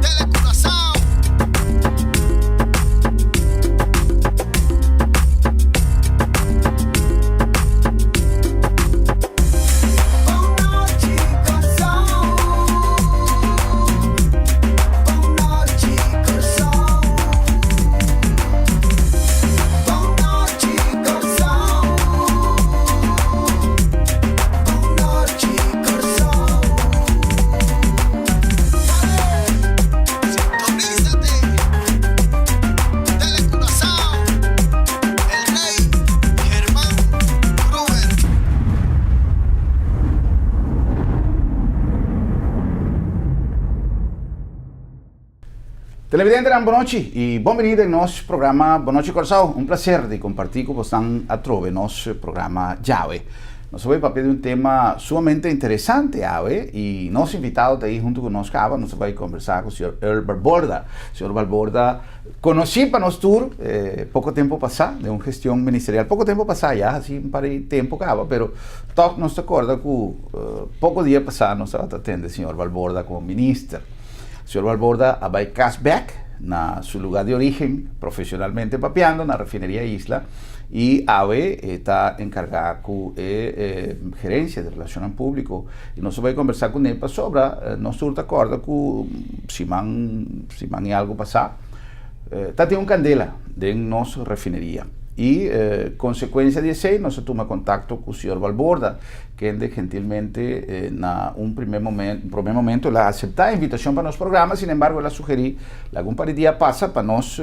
Telecuraçao. Televidentenan bonochi y bon bini den nos programa Bonochi Kòrsou. Un placer di comparti cu bosnan atrobe nos programa djawe. Nos a bay papia di un tema sumamente interesante awe y nos invitado ta ahi hunto cu nos caba. Nos a bay conversa cu señor Earl Balborda. Señor Balborda conoci pa nos tur poco tempo pasa den un gestion ministerial. Poco tempo pasa ya, haci un par di tempo caba, pero toch nos ta corda cu poco dia pasa nos tabata atende señor Balborda como minister. Señor Balborda a bay cas bek na su lugar di origen, profesionalmente papiando, na Refineria Isla, y awe e ta encarga cu e gerencia di Relacionnan Publico. Y nos a bay conversa cu ne pasobra nos tur ta corda cu siman, siman y algo pasa, ta tin un candela den nos refineria. Y consecuencia di esey nos a tuma contacto cu señor Balborda, kende gentilmente na un primer momento, un prome momento el a acepta e invitacion pa nos programa, sin embargo el a sugeri laga un par di dia pasa pa nos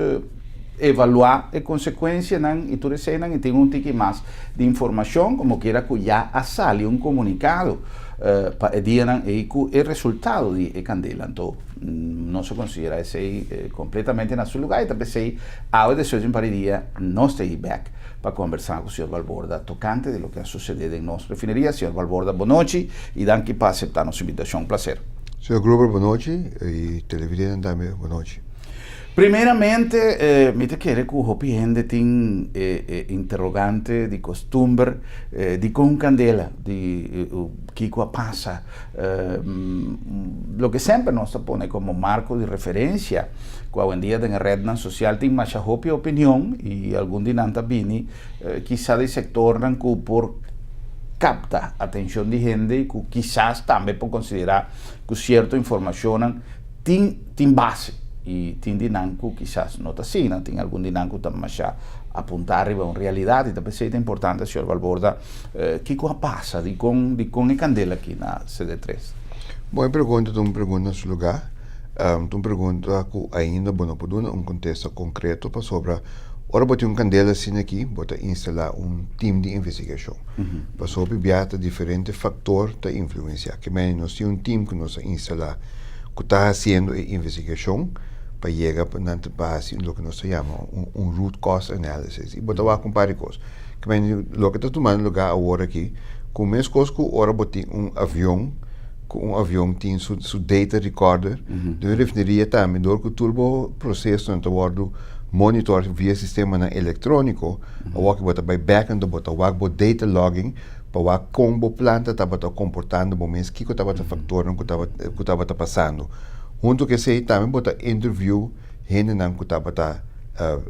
evalua e consecuencianan y tur eseynan y tin un tiki mas di informacion, como kiera cu ya a sali un comunicado pa e dianan ey cu e resultado di e candela. Anto nos a considera esey completamente na su lugar y ta pesey awe despues di un par di dia nos ta yi bek pa kombersá ku señor Balborda tokante di loke a susedé den nos refineria. Señor Balborda, bonochi i danki pa aseptá nos invitashon. Un plaser. Señor Gruber, bonochi i televidentenan tambe, bonochi. Primeramente, mi ta kere ku hopi hende tin e interogante di kostumber dikon un kandela, di kiko a pasa. Loke semper nos ta pone komo marko di referensia ku awendia den e rednan sosial tin masha hopi opinion i algun di nan ta bini kisa di sektornan ku por kapta atenshon di hende i ku kisas tambe por konsiderá ku sierto informashonnan tin tin base i tin di nan ku kisas no ta asina, tin algun di nan ku ta masha apuntá riba un realidat i ta p'esei ta importante señor Balborda kiko a pasa, dikon dikon e kandela aki na CD tres? Bon e pregunta ta un pregunta na su lugá. Ta un pregunta ku ainda bo no por duna un kontesta konkreto pasobra ora bo tin un kandela asina aki bo ta instalá un tim di investigashon. Pasobra hopi bia ta diferente faktor ta influensiá. Ke mei nos tin un tim ku nos a instalá ku ta hasiendo e investigashon pa yega pa nan pa hasi loke nos ta yama un root cause analysis i bo ta wak un par di kos. Ke mei loke ta tumando lugá awor aki ku meskos ku ora bo tin un avion ku un avion tin su su data recorder, den un refineria tambe dor ku tur bo prosesonan ta wòrdu monitor via sistemanan elektróniko, awor ku bo ta bai bèk anto bo ta wak bo data logging pa wak kon bo planta tabata komportando bo mes, kiko tabata faktornan ku tabata ku tabata pasando. Huntu ku esei tambe bo ta interview hendenan ku tabata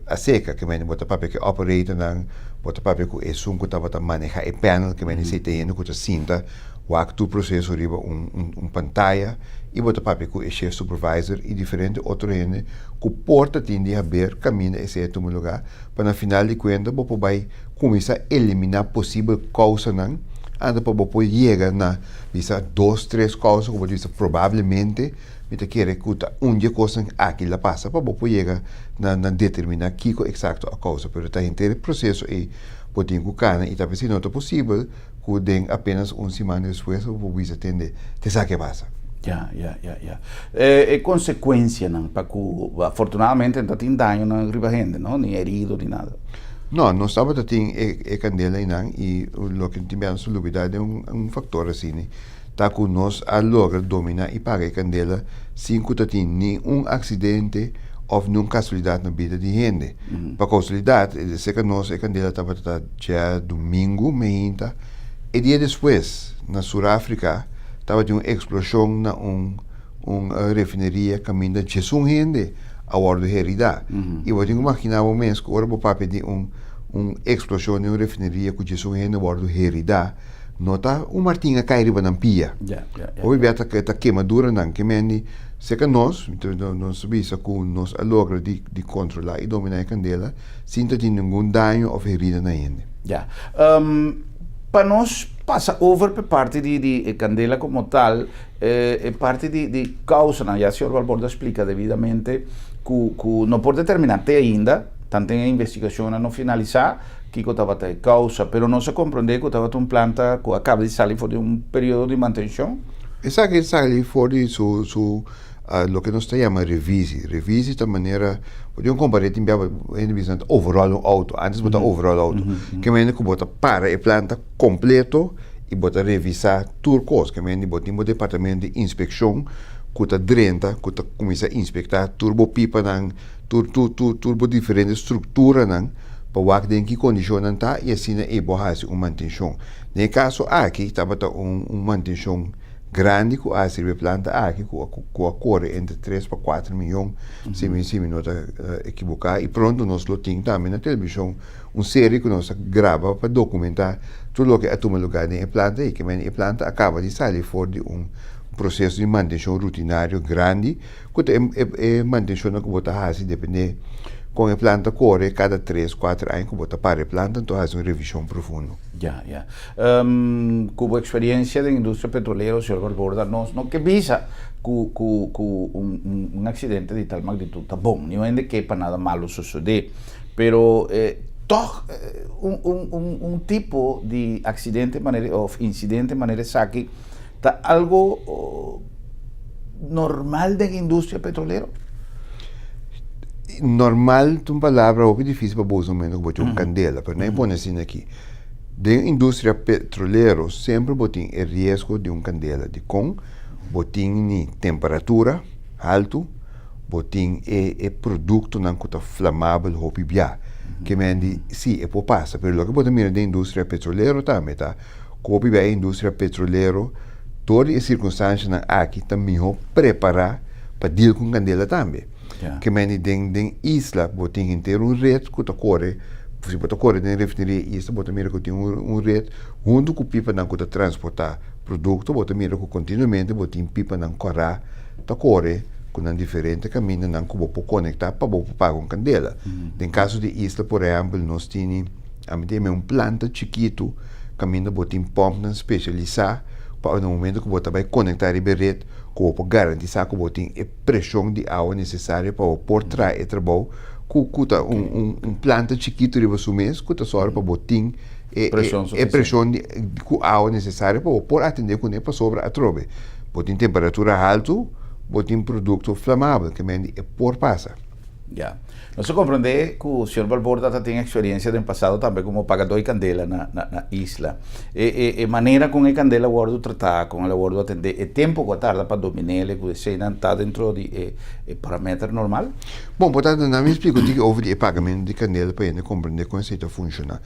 aserka, ke mende bo ta papia ku e operatornan, bo ta papia ku esun ku tabata maneha e panel, ke mende esei ta hende ku ta sinta Wak tur proseso riba un un pantaya i bo ta papia ku e chef supervisor i diferente otro hende ku por ta tin di haber kaminda esei a tuma lugá pa na final di kuenta bo por bai kuminsá eliminá posibel kousanan anto pa bo por yega na bisa dos tres kousa ku bo ta bisa probablemente mi ta kere ku ta un di e kosnan aki la pasa pa bo por yega na na determiná kiko eksakto a kousa pero ta henter e proseso ei bo tin ku kana i ta p'esei no ta posibel ku den apenas un siman despues bo por bisa tende te sa ke pasa. Ya, ya, ya, ya. E, e konsekuensianan pa ku afortunadamente no ta tin dañonan riba hende, no? Ni herido ni nada. No, nos tabata tin e, e kandela einan i loke tin bia nos a lubida den un, un faktor asini ta ku nos a logra domina i paga e kandela sin ku ta tin ni un aksidente òf ni un kasualidat na bida di hende. Pa kasualidat, serka nos e kandela tabata ta Djadumingu meinta, e dia despues, na Sur Afrika, tabatin un eksploshon na un un refineria kaminda djesun hende a wòrdu heridá. I bo tin ku imaginá bo mes ku ora bo papia di un un eksploshon den un refineria ku djesun hende wòrdu heridá, no ta un martin a kai riba nan pia. Hopi bia ta ta kemaduranan ke men serka nos, nos ta bisa ku nos a logra di di kontrolá i dominá e kandela sin ta tin ningun daño òf herida na hende. Ya. Pa nos pasa over p'e parti di di e kandela komo tal, e parti di di kousanan, ya señor Balborda a splika debidamente ku ku no por determiná te ainda, tanten e investigashonnan no finalisá, kiko tabata e kousa, pero nos a komprondé ku tabata un planta ku a kaba di sali for di un periodo di mantenshon. Esaki a sali for di su su loke nos ta yama revisi. Revisi ta manera, bo tin un kompar'é tin bia hende bisa nan ta overall un outo, antes bo ta overall outo, ke manera ku bo ta para e planta kompleto i bo ta revisá tur kos, ke manera bo tin bo departamento di inspekshon ku ta drenta, ku ta kuminsá inspektá tur bo pipanan, tur tur tur tur bo diferente strukturanan pa wak den ki kondishon nan ta i asina ei bo hasi un mantenshon. Den e kaso aki tabata un un mantenshon grandi ku a hasi riba e planta aki ku a ku a kore entre tres pa kuater miyon si mi si mi no ta ekiboká i pronto nos lo tin tambe na televishon un serie ku nos a graba pa dokumentá tur loke a tuma lugá den e planta ei. Kimen e planta a kaba di sali for di un proseso di mantenshon rutinario grandi ku ta e e mantenshonnan ku bo ta hasi depende kon e planta kore kada tres kuater aña ku bo ta para e planta anto hasi un revishon profundo. Ya, ya. Ku bo eksperiencia den industria petrolero, señor Valborda, nos no ke bisa ku ku ku un un aksidente di tal magnitud ta bon. Niun hende ke pa nada malo sosodé. Pero tòg un un un un tipo di aksidente manera òf insidente manera esaki ta algo normal den industria petrolero? Normal ta un palabra hopi difícil pa bo usa un momento ku bo tin un kandela, pero nan e pone asina aki. Den industria petrolero semper bo tin e riesgo di un kandela. Dikon? Bo tin ni temperatura haltu, bo tin e e produktonan ku ta flamabel hopi bia. Ke men di si e por pasa, pero loke bo ta mira den industria petrolero tambe ta ku hopi bia e industria petrolero dor di e sirkunstanshanan aki ta mihó prepará pa deal ku un kandela tambe. Ke men di den den isla bo tin henter un ret ku ta kore, si bo ta kore den refineria isla bo ta mira ku tin un un ret huntu ku pipanan ku ta transportá produkto bo ta mira ku kontinuamente bo tin pipanan kòrá ta kore ku nan diferente kamindanan ku bo por konektá pa bo por paga un kandela. Den kaso di isla por ehèmpel nos tini ami ta yama un planta chikitu kaminda bo tin pòmpnan spesialisá pa na momento ku bo ta bai konektá riba e ret ku bo por garantisá ku bo tin e preshon di awa nesesario pa bo por traha e trabou ku ku ta un un un planta chikitu riba su mes ku ta sòru pa bo tin e e preshon di ku awa nesesario pa bo por atendé kuné pasobra atrobe bo tin temperatura haltu bo tin produkto flamabel ke men di e por pasa. Ya. Nos a comprende cu señor Balborda ta tin experiencia den pasado tambe como pagador di candela na na na isla. E e e manera con e candela a wordo trata, con el a wordo atende, e tempo cu a tarda pa dominele cu eseynan ta dentro di e e parameter normal? Bon, por tanto, nan mi splica un tiki over di e pagamento di candela pa hende comprende con esey ta funciona.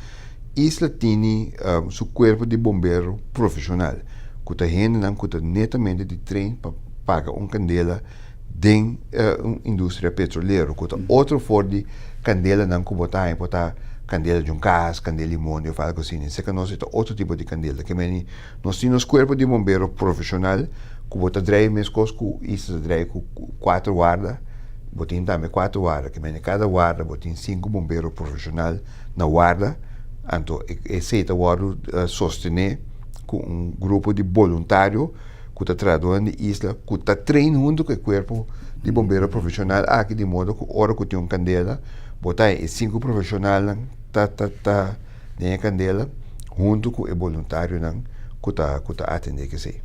Isla tini su cuerpo di bombero profesional, cu ta hendenan cu ta netamente di train pa paga un candela den un industria petrolero ku ta otro for di kandelanan ku bo ta haña por ta kandela di un kas, kandela di mondi òf algu asina. Esei nos ta otro tipo di kandela. Ke meni nos tin nos kuerpo di bombero profeshonal ku bo ta drei meskos ku Isla ta drei ku kuater warda, bo tin tambe kuater warda. Ke meni kada warda bo tin sinku bombero profeshonal na warda, anto esei ta wòrdu sostené ku un grupo di boluntario. ku ta trahadónan di isla ku ta train huntu ku e kuerpo di bombero profeshonal aki di modo ku ora ku tin un kandela bo ta e sinku profeshonalnan ta ta ta den e kandela huntu ku e boluntarionan ku ta ku ta atendé kesei.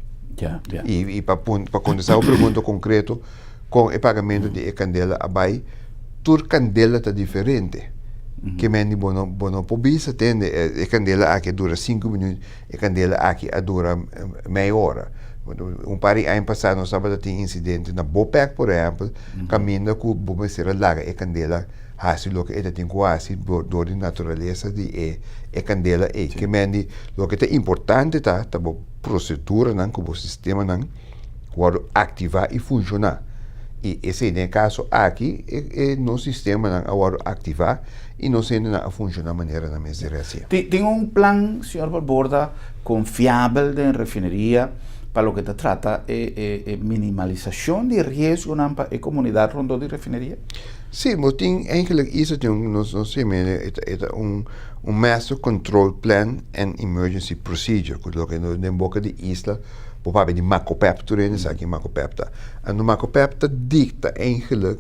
I pa pa kontestá bo pregunta konkreto kon e pagamentu di e kandela a bai tur kandela ta diferente ke men di bo no bo no por bisa tende e kandela aki a dura sinku minüt E kandela aki a dura mei ora. Un par di aña pasá nos tabata tin insidente na Bopec por ehèmpel, kaminda ku bo mester a laga e kandela hasi loke e ta tin ku hasi dor di naturalesa di e e kandela ei. Ke men di loke ta importante ta ta bo proseduranan ku bo sistemanan. Wòrdu aktivá i funshoná. I esei den e kaso aki e e nos sistemanan a wòrdu aktivá i nos hendenan a funshoná manera nan mester hasié. Tin un plan, señor Balborda, konfiabel den refineria pa loke ta trata e e e minimalisashon di riesgonan pa e komunidat rondó di refineria? Sí, bo tin eigenlijk Isla tin un nos nos yam'e e ta e ta un un master control plan and emergency procedure ku loke den boka di Isla Bo papia di Makopep, tur hende sa kin Makopep ta. Anto Makopep ta dikta eigenlijk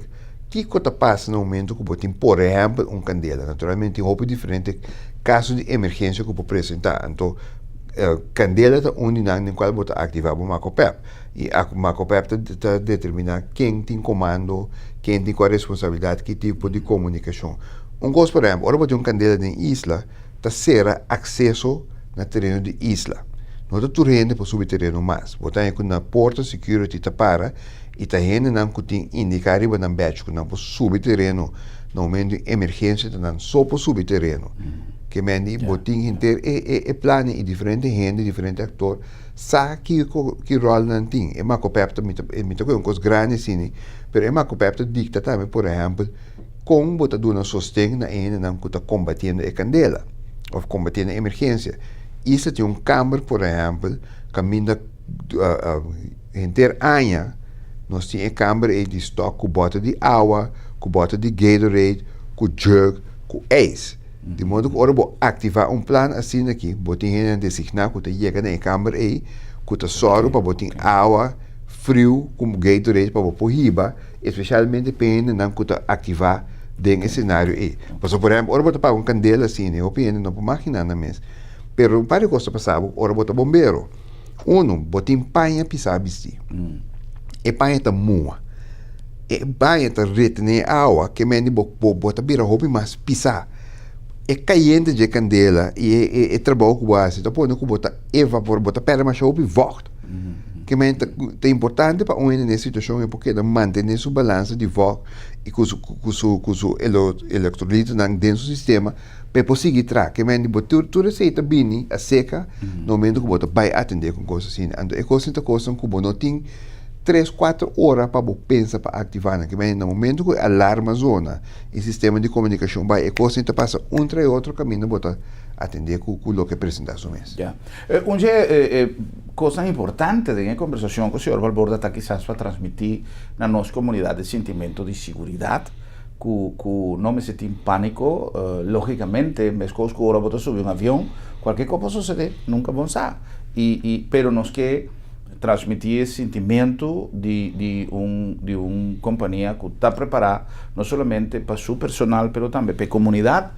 kiko ta pasa na momento ku bo tin por ehèmpel un kandela. Naturalmente tin hopi diferente kaso di emergensia ku por presentá. Anto kandela ta un di nan den kual bo ta aktivá bo Makopep. I Makopep ta ta determiná ken tin komando, ken tin kua responsabilidat, ki tipo di komunikashon. Un kos por ehèmpel, ora bo tin un kandela den isla, ta sera akseso na tereno di isla. No ta tur hende por subi tereno mas. Bo ta haña ku na porta security ta para i ta hendenan ku tin indiká riba nan badge ku nan por subi tereno na momento di emergensia ta nan so por subi tereno. Ke men di bo tin henter e e e plannan i diferente hende, diferente aktor sa kiko ki ròl nan tin. E Makopep ta mi ta mi ta kohe un kos grandi asina pero e Makopep ta dikta tambe por ehèmpel Kon bo ta duna sosten na e hendenan ku ta kombatiendo e kandela òf kombatiendo e emergensia? Isla tin un kamber, por ehèmpel, kaminda henter aña nos tin e kamber ei di stòk ku bòter di awa, ku bòter di Gatorade, ku jug, ku eis. Di modo ku ora bo aktivá un plan asina aki, bo tin hendenan designá ku ta yega na e kamber ei ku ta sòru pa bo tin awa friu ku Gatorade pa bo por hiba. Especialmente p'e hendenan ku ta aktivá den e senario ei. Pasobra, por ehèmpel, ora bo ta paga un kandela asina, hopi hende no por maginá nan mes. Pero un par di kos ta pasa bo ora bo ta bombero. Uno, bo tin paña pisá bistí. E paña ta muha. E paña ta retené e awa ke mende bo bo ta bira hopi mas pisá. E kayente dje kandela i e e trabou ku bo hasi ta pone ku bo ta evaporá, bo ta pèrdè masha hopi vògt. Ke men ta ta importante pa un hende den e situashon e por keda mantené su balansa di vògt i ku su ku su ku su elektrolitonan den su sistema pa e por sigui traha. Ke men di bo tur tur esei ta bini aseka na momento ku bo ta bai atendé ku un kos asina. Anto e kosnan ta kosnan ku bo no tin tres kuater ora pa bo pensa pa aktivá nan. Ke men na momento ku e alarma zona e sistema di komunikashon bai e kosnan ta pasa un tras e otro kaminda bo ta atendé ku ku loke presentá su mes. Ya. Un dje e kosnan importante den e kombersashon ku señor Balborda ta kisas pa transmití na nos komunidat e sintimentu di siguridat ku ku no mester tin pániko. Lógikamente meskos ku ora bo ta subi un avion kualke kos por sosodé, nunka bon sa. I i pero nos ke transmití e sintimentu di di un di un kompania ku ta prepará no solamente pa su personal pero tambe pa e komunidat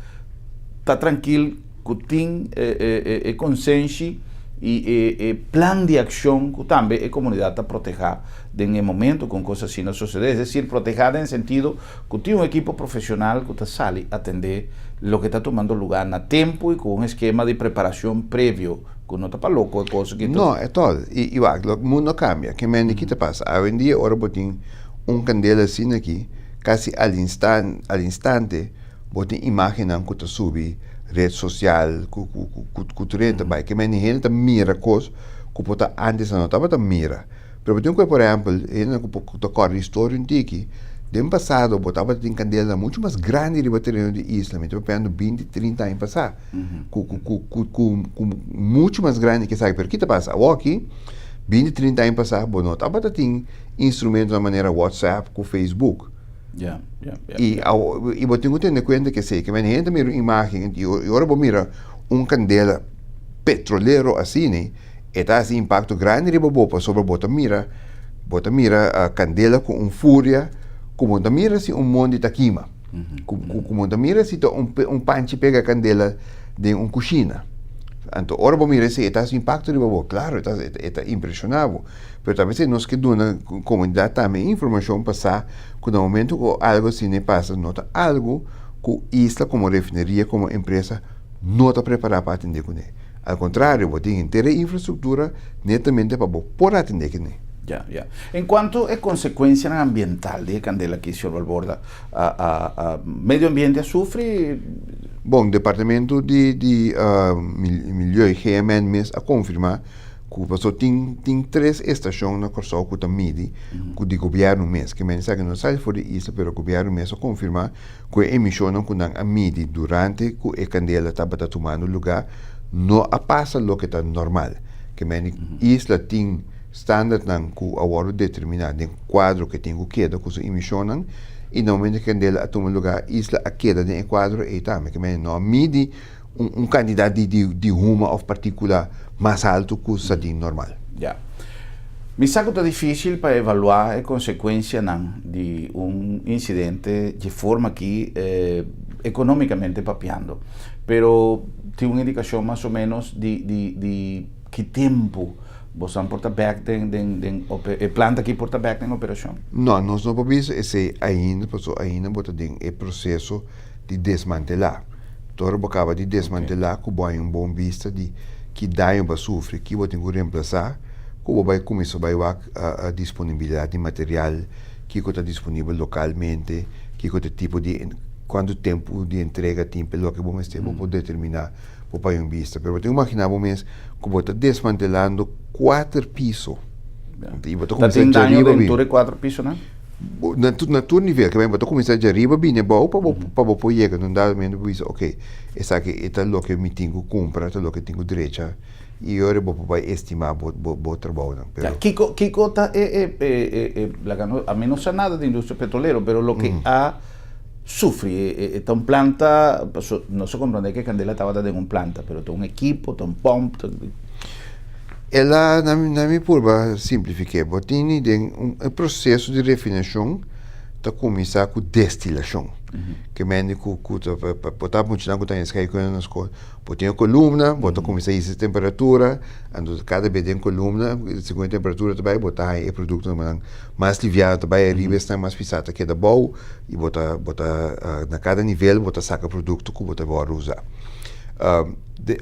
ta trankil. Ku tin e konsenshi i e plan di akshon ku tambe e komunidat ta protehá den e momento ku un kos asina sosodé. Es desir, protehá den sentido ku tin un ekipo profeshonal ku ta sali atendé loke ta tumando lugá na tempu i ku un eskema di preparashon previo ku no ta pa loko e kos aki ta. No, e tòl. I wak, lo mundo a kambia. Ke mende ki ta pasa? Awendia ora bo tin un kandela asina aki, kasi al instante Bo tin imágennan ku ta subi ret sosial ku ku tur hende ta bai. Ke mende hende ta mira kos ku por ta ántes nan no tabata mira. Pero bo tin ku por ehèmpel hendenan ku ku ta kòrda historia un tiki, den pasado bo tabata tin kandelanan muchu mas grandi riba tereno di isla, mi ta papiando binti, trinta aña pasá, ku ku ku ku ku ku muchu mas grandi ke esaki. Pero ki ta pasa? Awoki, binti, trinta aña pasá bo no tabata tin instrumentonan manera whatsapp ku facebook. Ja, ja, ja. I, i bo tin ku tene kuenta ke esei, ke men hende mira un imágen i ora bo mira un kandela petrolero asina, e ta hasi impakto grandi riba bo pasobra bo ta mira, bo ta mira kandela ku un furia ku bo no ta mira si un mondi ta kima, ku ku bo no ta mira si ta un un panchi pega kandela den un kushina. Anto ora bo mira esei e ta hasi impakto riba bo, klaro e ta e ta impreshoná bo. Pero ta mester nos ke duna komunidat tambe informashon pa sa ku na momento ku algu asina e pasa no ta algu ku Isla komo refineria komo empresa no ta prepará pa atendé kuné. Al kontrario bo tin henter e infrastruktura netamente pa bo por atendé kuné. Ya, ya. En kuanto e konsekuensianan ambiental di e kandela aki, señor Balborda, a a a medio ambiente a sufri? Bon, departamento di di Milieu, GMN, mes a konfirmá. Ku paso tin tin tres estashon na Kòrsou ku ta midi ku di gobièrnu mes. Ke men esaki no sali for di isla pero gobièrnu mes a konfirmá ku e emishonnan ku nan a midi durante ku e kandela tabata tumando lugá no a pasa loke ta normal. Ke men isla tin standardnan ku a wòrdu determiná den kuadro ku e tin ku keda ku su emishonnan i na momento ku e kandela a tuma lugá isla a keda den e kuadro ei tambe. Ke men no a midi un kantidat di huma òf partíkula mas altu ku sa tin normal. Ya. Mi sa ku ta difísil pa evaluá e konsekuensianan di un insidente dje forma akí ekonómikamente papiando, pero tin un indikashon mas o ménos di di di ki tempu bosan por ta bèk den den den e planta akí por ta bèk den operashon? No, nos no por bisa esei ainda pasobra ainda bo ta den e proseso di desmantelá. Ora bo kaba di desmantelá ku bo haña un bon bista di ki daño bo a sufri, ki bo tin ku remplasá, ku bo bai kuminsá bai wak disponibilidat di material, kiko ta disponibel lokalmente, kiko ta e tipo di kuantu tempu di entrega tin pa e loke bo mester bo por determiná bo por haña un bista. Pero bo tin ku imaginá bo mes ku bo ta desmantelando kuater piso i bo ta kuminsá djariba. Ta tin daño den tur e kuater pisonan? Na na tur nivel, ke bo ta kuminsá djariba bini abou pa bo pa bo por yega na un dado momento bo bisa ok esaki e ta loke mi tin ku kumpra, ta loke tin ku drecha i ora bo por bai estimá bo bo bo trabounan. Ya, kiko kiko ta e e e e e laga no ami no sa nada di industria petrolero pero loke a sufri e e e ta un planta paso nos a komprende ke kandela tabata den un planta pero ta un ekipo ta un pòmp ta. El a na mi purba simplifiké, bo tini den un e proseso di refinashon ta kuminsá ku destilashon. Ke mende ku ku ta bo ta muchanan ku ta heskai kunda na skol, bo tin e kolumna, bo ta kuminsá hisa e temperatura, anto kada bes den kolumna segun e temperatura ta bai bo ta haña e produktonan mas liviano ta bai ariba esnan mas pisá ta keda abou i bo ta bo ta na kada nivel bo ta saka produkto ku bo ta wòrdu usa.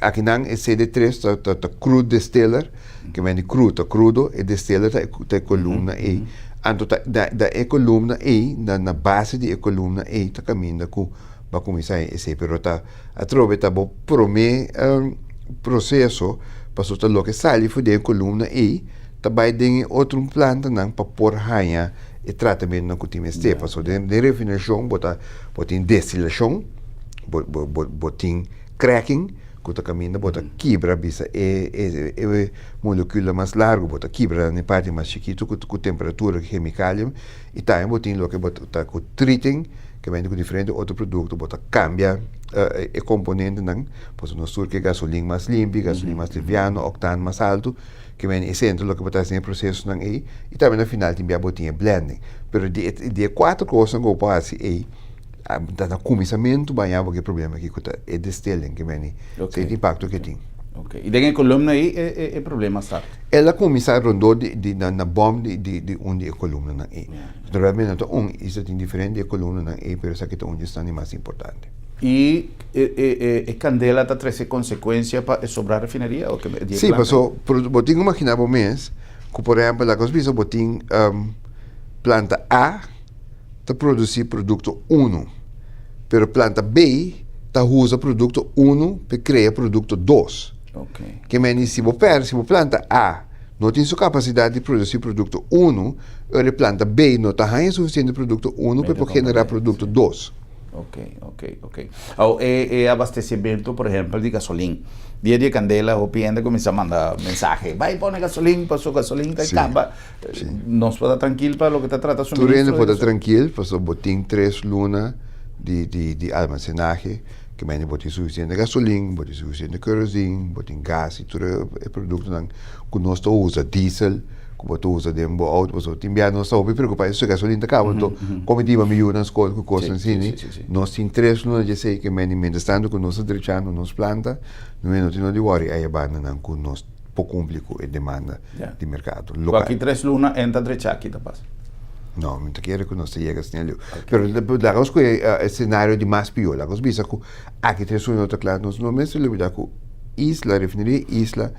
Akinan e CD tres ta ta crude distiller, ke men di crude ta crudo, e distiller ta ta e columna ei. Anto ta da da e columna ei, na na base di e columna ei ta caminda cu bo a cuminsa haña esei. Pero ta atrobe ta bo prome proceso pasobra ta loke sali for den e columna ei ta bai den e otro plantanan pa por haña e tratamentonan cu tin mester. Pasobra den den refinacion bo ta bo tin destilacion, bo bo bo bo tin. Cracking, ku ta kaminda bo ta kibra bisa e e molekula mas largu, bo ta kibra nan den parti mas chikitu ku ku temperatura ku hemikalium i tambe bo tin loke bo ta ku treating ke bende ku diferente otro produkto bo ta kambia e komponentenan pasobra nos tur ke gasolin mas limpi, gasolin mas liviano, oktan mas altu ke bende esei enton loke bo ta hasi den e prosesonan ei i tambe na final tin bia bo tin e blending pero di e di e kuater kosnan ku bo por hasi ei. Ta na kuminsamentu baña bo ku e problema aki ku ta e distilling ke meni Ok. e impakto ke tin. Ok. I den e kolumna ei e e e problema start? El a kuminsá rondó di di na na bòm di di di un di e kolumnanan ei. Naturalmente no ta un, Isla tin diferente di e kolumnanan ei pero esaki ta un di esnan di mas importante. I e e e e kandela ta trese konsekuensia pa e sobrá refineria o ke di e Sí, planta? paso bo tin ku imaginá bo mes ku por ehèmpel laga nos bisa bo tin planta A, ta produsí produkto unu, pero planta B ta usa produkto unu pa krea produkto dos. Ke meni si bo pèrdè, si bo planta A no tin su kapasidat di produsí produkto unu, ora e planta B no ta haña sufisiente produkto unu pa e por generá produkto dos. Ok, ok, ok. Awo e e abastecimento por ehempel di gasolin. Dia di e candela hopi hende cuminsa manda mensahe, bay pone gasolin paso gasolin ta caba. Nos por ta trankil pa loke ta trata suministro? Tur hende por ta trankil pasobra bo tin tres luna di di di almacenahe ke mende bo tin sufisiente gasolin, bo tin sufisiente kerosin, bo tin gas i tur e produktonan ku nos ta usa, diesel ku bo ta usa den bo outo pasobra tin bia nos ta hopi preokupa si gasolin ta kaba anto komo mi ta hiba mi yu na skol ku kosnan asina nos tin tres luna djesei ke mende mientras tanto ku nos ta drechando nos planta no tin no di wòri aya bandanan ku nos por cumpli cu e demanda di mercado local. Cu aki tres luna en ta drecha aki ta pasa? No, mi ta kere cu nos ta yega asina leu. Pero laga nos cu e scenario di mas pio. Laga nos bisa cu aki tres luna no ta cla. Nos no mester lubida cu Isla, refineria Isla,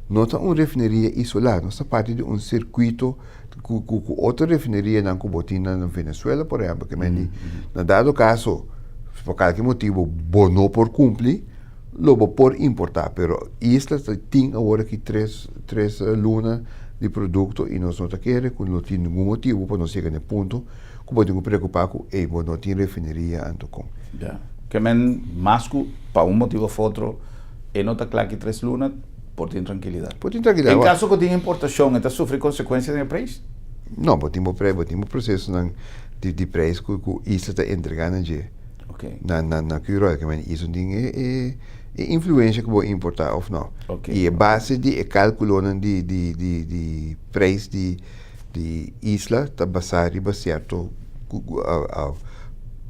no ta un refineria isola. Nos ta parti di un circuito cu cu otro refinerianan cu bo tin na Venezuela, por ehempel. Ke men di, na dado caso, pa calke motibo bo no por cumpli. Lo bo por importá, pero Isla ta tin awor aki tres tres luna di produkto i nos no ta kere ku no tin ningun motibu pa nos yega na e punto ku bo tin ku preokupá ku ey bo no tin refineria anto kon. Ya. Ke men mas ku pa un motibu of otro e no ta kla ki tres luna por tin trankilidat. Por tin trankilidat. En kaso ku tin importashon e ta sufri konsekuensia den e preis? No, bo tin bo bo tin bo prosesonan di di preis ku ku Isla ta entregá na dje. Okay. Na na na Curoil ke men Isla tin e e e influensia ku bo importá of no. Okay. I e base di e kalkulonan di di di di preis di di Isla ta basá riba sierto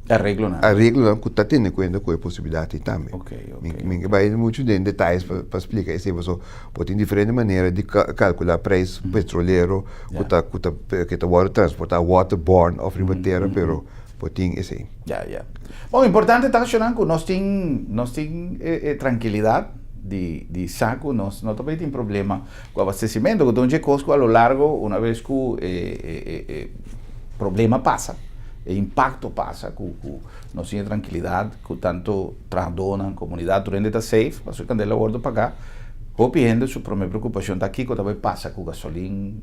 Areglonan. Areglonan ku ta tene kuenta ku e posibilidat ei tambe. Okay, okay. Mi ke bai muchu den detayes pa pa splika esei paso bo tin diferente manera di kalkulá preis petrolero ku ta ku ta ke ta wòrdu transportá waterborne òf riba tera pero bo tin esei. Ya, ya. Bon, importante ta shonnan ku nos tin nos tin e trankilidat di di sa ku nos no ta bai tin problema Ku abastecimento ku ta un dje kos ku a lo largo una bes ku e e problema pasa, e impakto pasa ku ku nos tin e trankilidat ku tanto trahadónan, komunidat tur hende ta safe pasobra e kandela a wòrdu pagá. Hopi hende su promé preokupashon ta kiko ta bai pasa ku gasolin,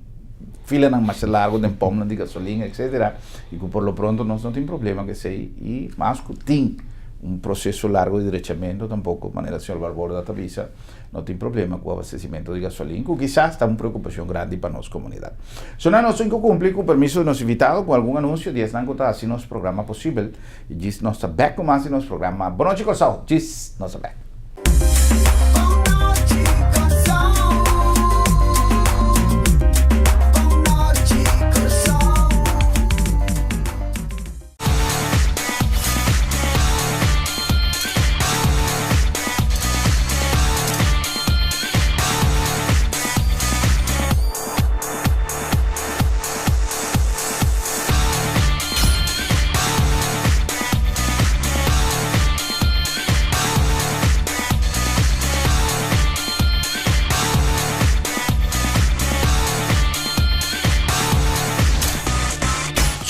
filanan masha largo den pòmpnan di gasolin etcetera i ku por lo pronto nos no tin problema ku esei i mas ku tin un proseso largo di drechamentu tampoko manera señor Barborda ta bisa. No tin problema ku abastecimento di gasolin, ku kisas ta un preokupashon grandi pa nos komunidat. Sona nos tin ku kumpli ku permiso di nos invitado ku algun anunsio di esnan ku ta hasi nos programa posibel. I djis nos ta bèk ku mas di nos programa Bon Nochi Kòrsou. Djis nos ta bèk.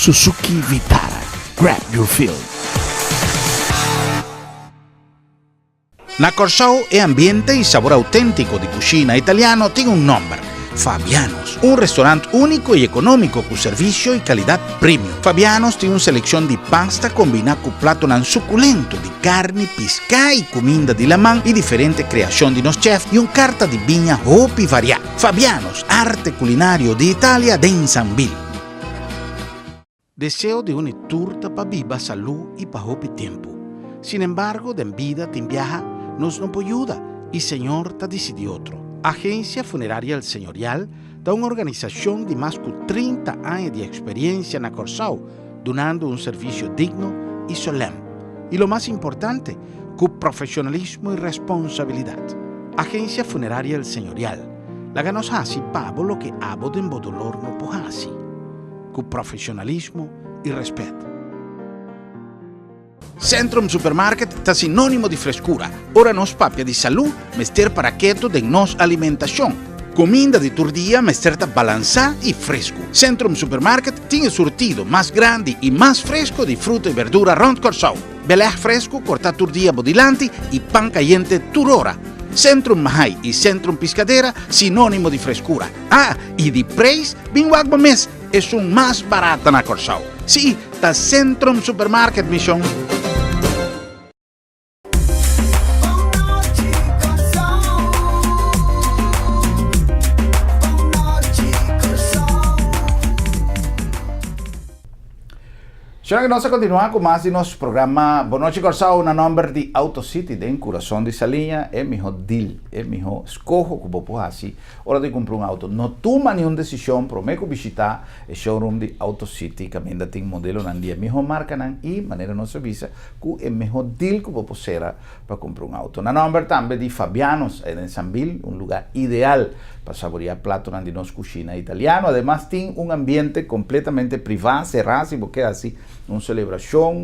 Suzuki Vitara, grab your feel! Na Kòrsou e ambiente i sabor auténtiko di kushina italiano tin un nòmber, Fabiano's. Un restorant úniko i ekonómiko ku servisio i kalidat premium. Fabiano's tin un selekshon di pasta kombiná ku platonan sukulento di karni, piská i kuminda di laman i diferente kreashon di nos chèf i un karta di biña hopi variá. Fabiano's, arte kulinario di Italia den Sambil. Deseo di un i tur ta pa biba salú i pa hopi tempu. Sinembargo, den bida tin biaha nos no por yuda i Señor ta disidí otro. Agencia Funeraria El Señorial ta un organisashon di mas ku 30 aña di eksperiencia na Kòrsou, dunando un servisio digno i solèm. I lo mas importante, ku profeshonalismo i responsabilidat. Agencia Funeraria El Señorial, laga nos hasi pa bo loke abo den bo dolor no por hasi. Ku profeshonalismo i rèspèt. Centrum Supermarket ta sinónimo di freskura. Ora nos papia di salú, mester para ketu den nos alimentashon. Kuminda di tur dia mester ta balansá i fresku. Centrum Supermarket tin e surtido mas grandi i mas fresku di fruta i berdura rònt Kòrsou. Belèg fresku kortá tur dia bo dilanti i pan kayente tur ora. Centrum Mahai i Centrum Piscadera sinónimo di freskura. Ah, i di preis, bin wak bo mes, esun mas barata na Kòrsou. Sí, ta Centrum Supermarket, mi shon. Shona ku nos a kontinuá ku mas di nos programa Bon Nochi Kòrsou na nòmber di Auto City den kurason di Saliña, e mihó deal, e mihó skoho ku bo por hasi ora di kumpra un auto. No tuma niun desishon promé ku bishitá e showroom di Auto City kaminda tin modelonan di e mihó markanan i, manera nos a bisa, ku e mihó deal ku bo por sera pa kumpra un auto. Na nòmber tambe di Fabiano's den Sambil, un lugá ideal pa saboriá platonan di nos kushina italiano. Ademas tin un ambiente kompletamente privá, será si bo ke hasi Un selebrashon,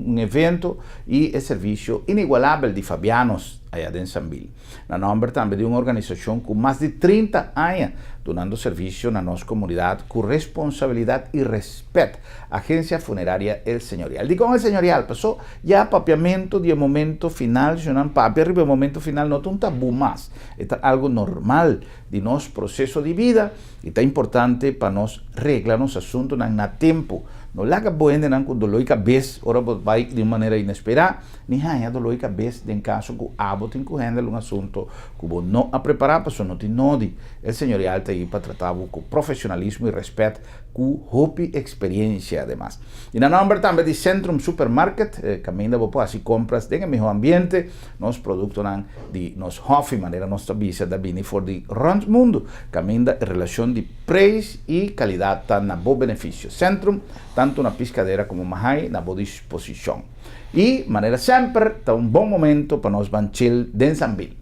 un evento i e servisio inigualabel di Fabianos aya den Sambil. Na nòmber tambe di un organisashon ku mas di 30 aña dunando servisio na nos komunidat ku responsabilidat i rèspèt, Agensia Funeraria El Señorial. Dikon El Señorial? Pasó ya papiamentu di e momento final, shonnan papia riba e momento final no ta un tabú mas, e ta algu normal di nos proseso di bida i ta importante pa nos regla nos asuntunan na tempu. No laga bo hendenan ku doló i kabes ora bo bai di un manera inesperá, ni haña doló i kabes den kaso ku abo tin ku hèndel un asuntu ku bo no a prepará pasobra no tin nodi. El Señorial ta ei pa trata bo ku profesionalismo i rèspèt ku hopi eksperensia ademas. I na nòmber tambe di Centrum Supermarket, kaminda bo por hasi kompras den e mihó ambiente. Nos produktonan di nos hòfi, manera nos ta bisa, ta bini for di rònt mundu, kaminda e relashon di preis i kalidat ta na bo benefisio. Centrum, tantu na Piscadera komo Mahai, na bo disposishon. I, manera semper, ta un bon momento pa nos ban chill den Sambil.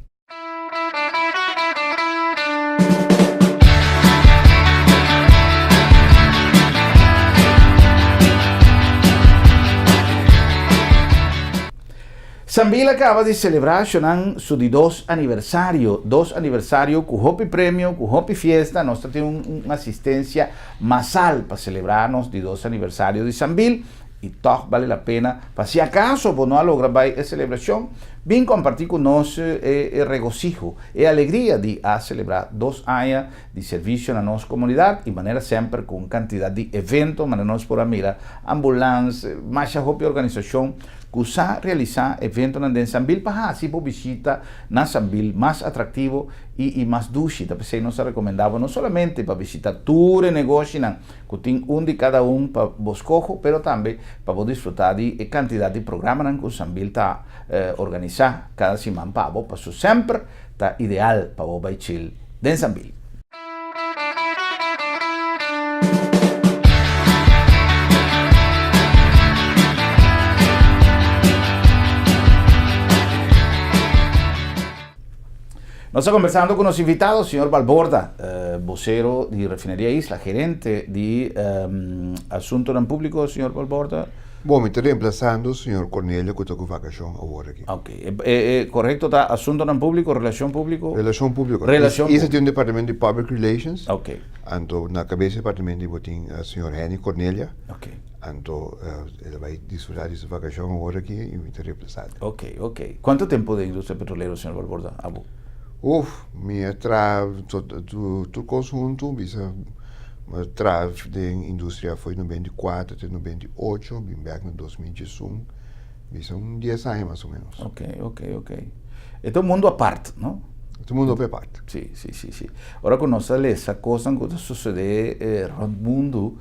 Sambil a kaba di selebrá shonan su di dos aniversario, dos aniversario ku hopi premio, ku hopi fiesta, nos ta tin un asistensia masal pa selebrá nos di dos aniversario di Sambil i tòg bale la pena pa si akaso bo no a logra bai e selebrashon, bin kompartí ku nos e regosiho, e alegria di a selebrá dos aña di servisio na nos komunidat i manera semper ku un kantidat di evento manera nos por a mira ambulans, masha hopi organisashon ku sa realisá eventonan den Sambil pa hasi bo bishita na Sambil mas atraktivo i i mas dushi. Ta p'esei nos ta rekomendá bo no solamente pa bishita tur e negoshinan ku tin un di kada un pa bo skoho, pero tambe pa bo disfrutá di e kantidat di programanan ku Sambil ta organisá kada siman pa bo, paso semper ta ideal pa bo bai chil den Sambil. Nos ta conversando cu nos invitado, señor Balborda, vocero di Refineria Isla, gerente di Asuntonan Publico, señor Balborda. Bon, mi ta reemplazando señor Cornelio cu ta cu vacacion awor aki. Ok, e correcto ta Asuntonan Publico, Relacion Publico? Relacion Publico. Relacion Isla tin un departamento di Public Relations. Ok. Anto na cabeza di departamento bo tin señor Henny Cornelia. Ok. Anto el a bay disfruta di su vacacion awor aki y mi ta reemplazando. Ok, ok. Cuanto tempo den industria petrolero, señor Balborda, abo? Uf, mi a traha tur cos hunto, bisa mi a traha den industria foi 94 te 98, bin bek na 2011, bisa un dies aña mas o menos. Ok, ok, ok. E ta un mundo apart, no? E ta un mundo apart. Si, si, si, si. Ora cu nos ta lesa cosnan cu ta sucede rond mundo,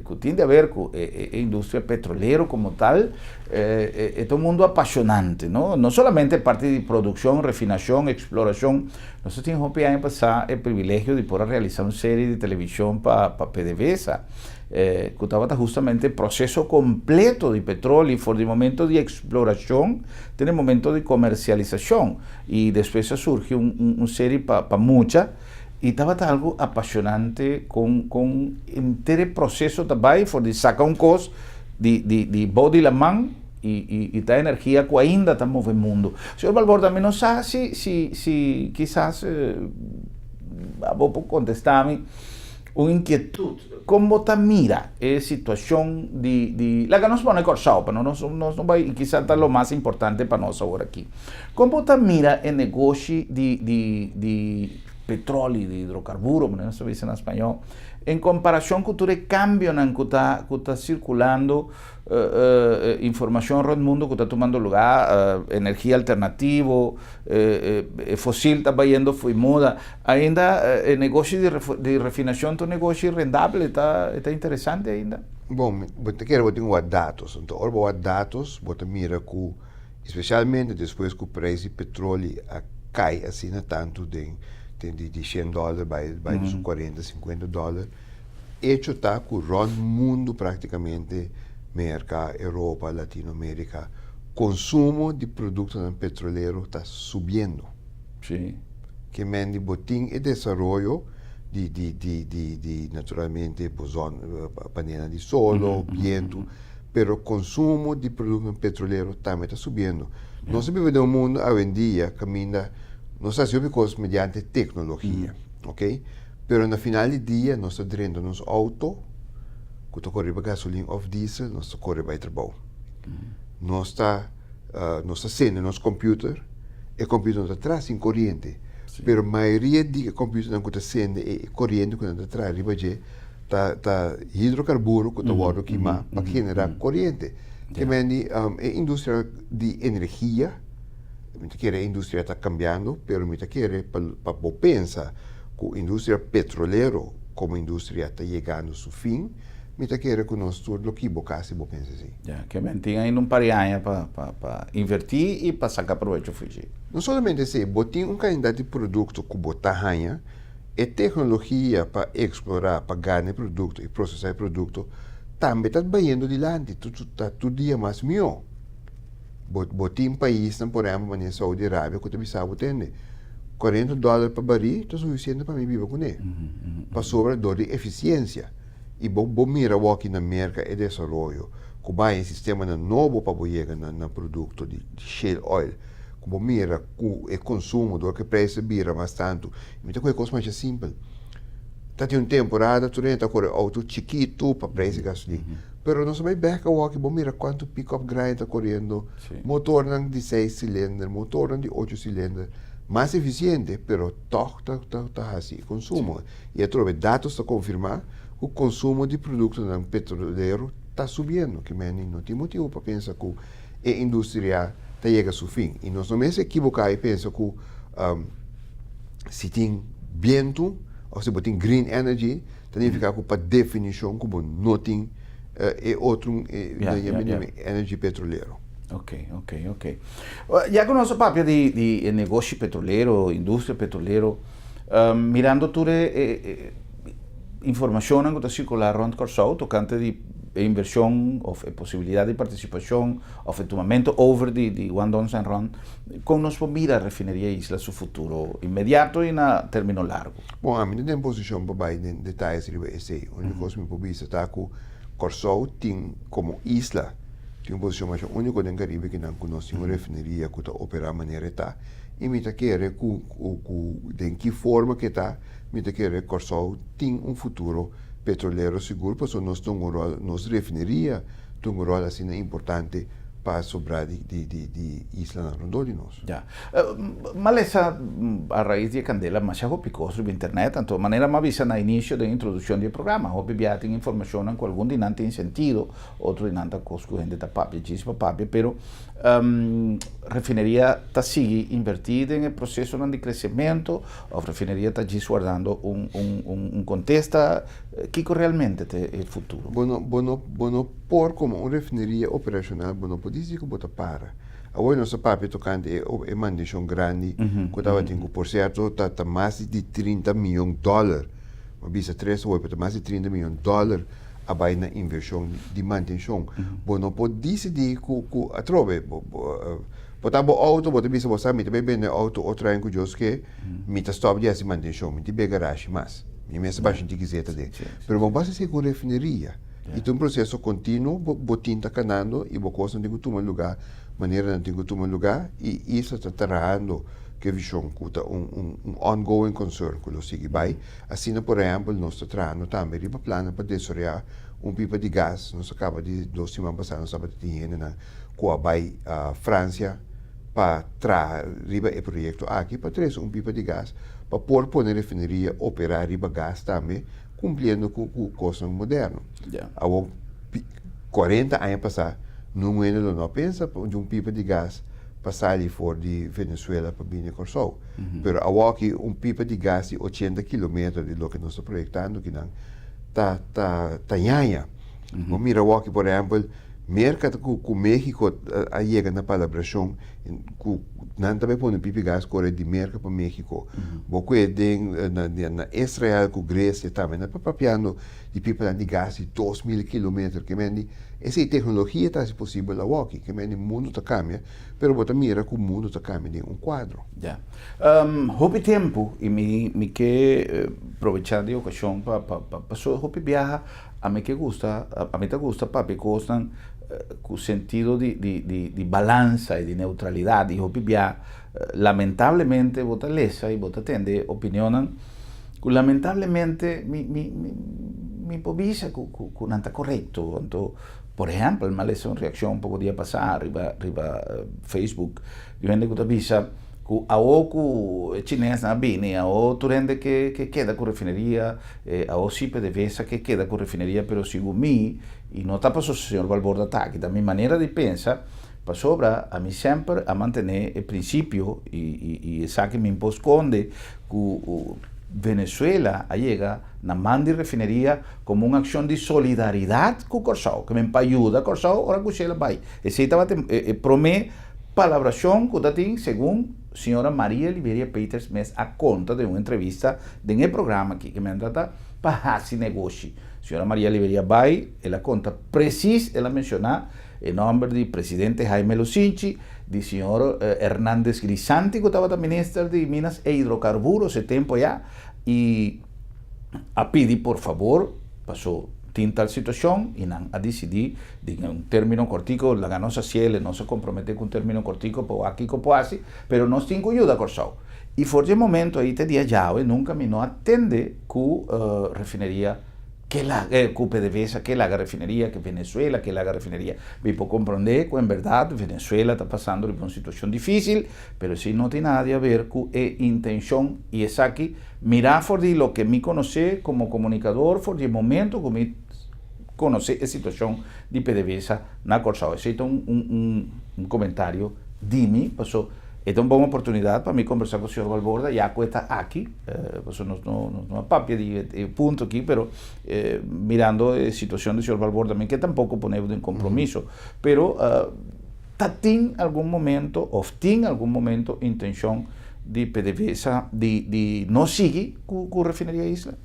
cu tin di haber cu e industria petrolero como tal, e ta un mundo apasionante, no? No solamente e parti di produccion, refinacion, exploracion. Nos a tin hopi aña pasa e privilegio di por a realisa un serie di television pa PDVSA, cu tabata justamente e proceso completo di petrolio for di momento di exploracion te na e momento di comercialisacion, y despues a surgi un serie pa mucha. I tabata algu apasionante kon kon henter e proseso ta bai for di saka un kos di di di bou di laman i i i ta energia ku ainda ta move mundu. Señor Balborda, mi no sa si si si kisas abo por kontestá mi un inkietut. Kon bo ta mira e situashon di di laga nos pone Kòrsou pa no nos nos no bai i kisas ta lo mas importante pa nos awor aki. Kon bo ta mira e negoshi di di di petroli, di hidrocarburo, manera nos ta bisa na spañó, en komparashon ku tur e kambionan ku ta ku ta sirkulando, informashon rònt mundu ku ta tumando lugá, energia alternativo, e fosil ta bayendo fo'i moda, ainda e negoshi di di refinashon ta un negoshi rendabel, e ta e ta interesante ainda? Bon, bo ta kere bo tin wak datos, anto ora bo wak datos bo ta mira ku Especialmente despues cu prijs di petroli a cay asina tanto den di di shen dollar bay bay su cuarenta cincuenta dollar, hecho ta cu rond mundo practicamente Merca, Europa, Latino America, consumo di productonan petrolero ta subiendo. Sí. Ke men di bo tin e desaroyo. di di di di di naturalmente bo zon panelnan di solo, bientu, pero konsumo di produktonan petrolero tambe ta subiendo. Nos ta biba den un mundu awendia kaminda nos ta hasi hopi kos mediante teknologia, ok, pero na final di dia nos ta drenta nos outo ku ta kore riba gasolin òf diesel, nos ta kore bai trabou. Nos ta nos ta sende nos computer, e computer no ta traha sin coriente, pero mayoria di e computernan cu ta sende e coriente cu nan ta traha riba dje ta ta hidrocarburo cu ta wordo kima pa genera coriente. Te men di e industria di energia, mi ta kere e industria ta cambiando, pero mi ta kere pa pa bo pensa cu industria petrolero como industria ta yegando su fin, Mi ta kere ku nos tur lo kiboká si bo pensa así. Ya, ke men tin ainda un par di aña pa pa pa invertí i pa saka probecho for dje. No solamente esei, bo tin un kantidat di produkto ku bo ta haña, e teknologia pa eksplorá, pa gana e produkto i prosesá e produkto tambe ta bayendo dilanti, ta tur dia mas mihó. Bo bo tin paisnan, por ehèmpel manera Saudi Arabia ku ta bisa bo tende, 40 dòler pa barí ta sufisiente pa mi biba kuné, pasobra dor di efisiensia. I bo bo mira awor-aki na Merka e desaroyo ku bai e sistemanan nobo pa bo yega na na produkto di shale oil, ku bo mira ku e konsumo dor ku e preis a bira mas tantu. Mi ta kohe kos masha simpel. Ta tin un temporada tur hende ta kore outo chikitu pa preis di gasolin. Pero nos a bai bek awor-aki bo mira kuantu pickup grandi ta koriendo, motornan di seis silinder, motornan di ocho silinder, mas efisiente pero tòg ta ta ta hasi e konsumo. I atrobe datos ta konfirmá ku konsumo di produktonan petrolero ta subiendo, ke meni no tin motibu pa pensa ku e industria ta yega su fin. I nos no mester ekiboká i pensa ku si tin bientu òf si bo tin green energy ta nifiká ku pa definishon ku bo no tin e otro energy petrolero. Ok, ok, ok. Ya ku nos a papia di e negoshi petrolero, industria petrolero, Mirando tur e informashonnan ku ta sirkulá rònt Kòrsou tokante di e invershon òf e posibilidat di partisipashon òf e tumamentu over di Juan Don San Ron, kon nos por mira Refineria Isla su futuro inmediato i na término largu? Bon, ami no den posishon pa bai den detayes riba esei. Úniko kos mi por bisa ta ku Kòrsou tin komo isla tin un posishon masha úniko den Karibe kinan ku nos tin un refineria ku ta operá manera e ta. I mi ta kere ku ku den ki forma ke ta, mi ta kere Kòrsou tin un futuro petrolero sigur pasobra nos ta un ròl, nos refineria ta un ròl asina importante pa sobrá di di di di islanan rondó di nos. Ya. Malesa a rais di e kandela masha hopi kos riba internet, anto manera mi a bisa na inisio den introdukshon di e programa, hopi bia tin informashonnan ku algun di nan tin sentido, otro di nan ta kos ku hende ta papia djis pa papia, pero Refineria ta sigui invertí den e prosesonan di kresementu òf refineria ta djis wardando un un un kontesta? Kiko realmente ta e futuro? Bo no bo no bo no por komo un refineria operashonal bo no por disi ku bo ta para. Awor nos ta papia tokante e e mantenshon grandi ku tabatin ku por sierto ta ta mas di 30 miyon dòler, mi a bisa tres awor pero ta mas di 30 miyon dòler a bai na invershon di mantenshon. Bo no por disidí ku ku atrobe bo bo bo ta bo outo bo ta bisa bo sa mi ta bai bende outo otro aña ku Dios ke mi ta stòp di hasi mantenshon mi tin bai garashi mas mi mes ta basha un tiki zeta den pero bo basa esei ku un refineria i ta un proseso kontinuo bo bo tin ta kanando i bo kosnan tin ku tuma lugá manera nan tin ku tuma lugá i Isla ta trahando ku e vishon ku ta un un un ongoing concern ku lo sigui bai. Asina por ehèmpel nos ta trahando tambe riba plannan pa desaroyá un pipa di gas. Nos a kaba di dos siman pasá nos tabata tin hendenan ku a bai Fransia pa traha riba e proyekto aki pa trese un pipa di gas pa por pone refineria operá riba gas tambe kumpliendo ku ku kosnan moderno. Awor 40 aña pasá nungu hende lo no a pensa di un pipa di gas pa sali for di Venezuela pa bini Kòrsou. Pero awoki un pipa di gas di 80 kilometer di loke nos ta proyektando kinan ta ta ta ñaña. Bo mira awoki por ehèmpel. Merka ku ku México a yega na palabrashon ku nan ta bai pone pipi gas kore di Merka pa México. Bo kue den na na Israel ku Grecia tambe nan ta papiando di pipanan di gas di 2000 kilometer. Ke men di esei teknologia ta hasi posibel awoki. Ke men di mundu ta kambia, pero bo ta mira ku mundu ta kambia den un kuadro. Ya. Hopi tempu i mi mi ke probecha di okashon pa pa pa paso hopi biaha Ami ke gusta, ami ta gusta papia kosnan ku sentido di di di di balansa i di neutralidat i hopi bia lamentablemente bo ta lesa i bo ta tende opinionnan ku lamentablemente mi mi mi mi por bisa ku ku ku nan ta korekto. Anto por ehèmpel mi a lesa un reakshon poko dia pasá riba riba Facebook di un hende ku ta bisa ku awo ku e chinesnan a bini awo tur hende ke ke keda ku refineria. E awo si PDVSA ke keda ku refineria pero sigun mi, i no ta pasobra señor Balborda ta aki, ta mi manera di pensa, pasobra ami semper a mantené e prinsipio i i esaki mi por skonde ku Venezuela a yega na man di refineria komo un akshon di solidaridat ku Kòrsou, ke men pa yuda Kòrsou ora ku Shell a bai. Esei tabata e promé palabrashon ku ta tin segun Señora Maria Liberia Peters mes a konta den un entrevista den e programa aki ke men trata pa hasi negoshi. Señora Maria Liberia bai, el a konta presis, el a menshoná e nòmber di presidente Jaime Lusinchi, di señor Hernandez Grisanti ku tabata minister di Minas e Hidrocarburos e tempu ayá, i a pidi por fabor paso tin tal situacion y nan a dicidi di un termino cortico laga nos haciel nos a compromete cu un termino cortico pa wak kico por haci pero nos tin cu yuda Corsou y for di e momento ayi te dia djawe nunca mi no a tende cu refineria ke laga cu PDVSA ke laga refineria ke Venezuela ke laga refineria mi por comprende cu en berdad Venezuela ta pasando riba un situacion dificil pero esey no tin nada di haber cu e intencion y esaki Mirá for di loke mi konosé komo komunikador for di e momento ku mi konosé e situashon di PDVSA na Kòrsou. Esei ta un un komentario di mi, paso e ta un bon oportunidat pa mi kombersá ku señor Balborda ya ku e ta aki, paso nos no nos no a papia di e punto aki, pero mirando e situashon di señor Balborda mi ke tampoko pone bo den kompromiso, pero ta tin algun momento òf tin algun momento intenshon di PDVSA di di no sigui ku ku Refineria Isla?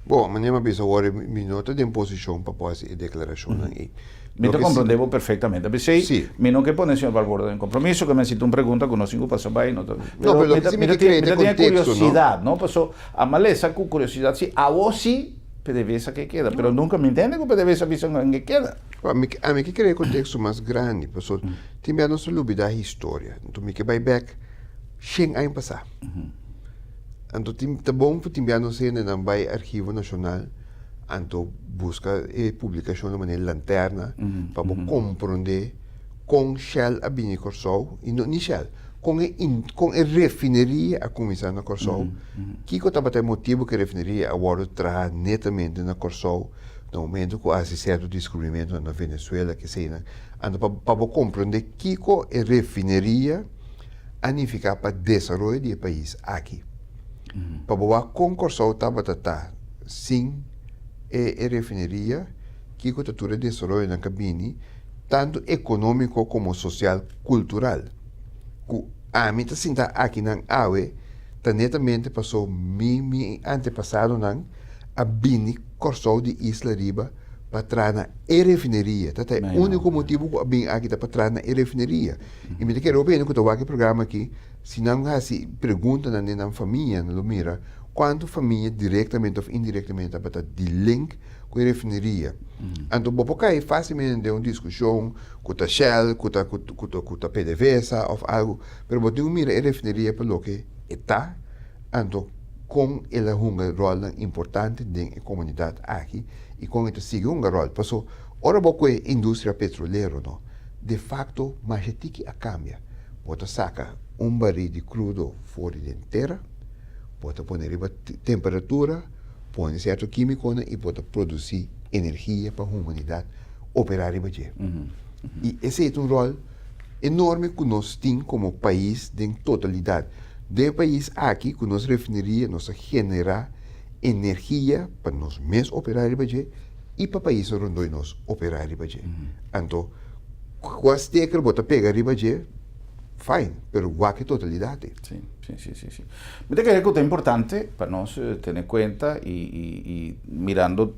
Bo, manera mi a bisa awor, mi no ta den posishon pa por hasi e deklarashonnan ei. Mi ta komprondé bo perfektamente. P'esei mi no ke pone señor Balborda den kompromiso, ke mi hasi un pregunta ku no sin ku pasa bai. No, pero loke si mi ta krea den konteksto, no? Mi ta tin e kuriosidat, no? Paso a malesa ku kuriosidat si awo si PDVSA ke keda, pero nunka mi ntende ku PDVSA bisa ku ke keda. Ami ke krea e konteksto mas grandi, paso tin bia nos ta lubida historia. Anto mi ke bai bèk shen aña pasá. Anto tin ta bon pa tin bia nos hendenan bai Archivo Nashonal anto buska e publikashonnan manera Lanterna pa bo komprondé kon Shell a bini Kòrsou i no ni Shell, kon e kon e refineria a kuminsá na Kòrsou, kiko tabata e motibu ku e refineria a wòrdu traha netamente na Kòrsou na momento ku a hasi sierto diskubrimentunan na Venezuela keseinan. Anto pa pa bo komprondé kiko e refineria a nifiká pa desaroyo di e pais aki. Pa bo wak kon Kòrsou tabata ta sin e e refineria, kiko ta tur e desaroyonan ka bini, tantu ekonómiko komo sosial kultural. Ku ami ta sinta akinan awe ta netamente paso mi mi antepasadonan a bini Kòrsou di Isla Riba pa traha na e refineria. Ta ta e úniko motibu ku a bini aki ta pa traha na e refineria. I mi ta kere hopi hende ku ta wak e programa aki, si nan hasi preguntanan den nan famia, nan lo mira kuantu famia direktamente òf indirektamente tabata di link ku e refineria. Anto bo por kai fásilmente den un diskushon ku ta Shell, ku ta ku ta PDVSA òf algu, pero bo tin ku mira e refineria pa loke e ta, anto kon el a hunga ròlnan importante den e komunidat aki i kon e ta sigui hunga ròl. Paso ora bo kue industria petrolero no, De facto masha tiki a cambia. Bo ta saca un barí di crudo for di den tera, bo ta pone riba temperatura, pone cierto quimiconan y bo ta produci energia pa humanidad opera riba dje. Y esey ta un rol enorme cu nos tin como pais den totalidad. Den e pais aki cu nos refineria nos ta genera energia pa nos mes opera riba dje. i pa paisnan rondó di nos operá riba dje. Anto, kua steker bo ta pega riba dje, fine, pero wak e totalidat ei. Sí, sí, sí, sí, sí. Mi ta kere ku ta importante pa nos tene kuenta i i i mirando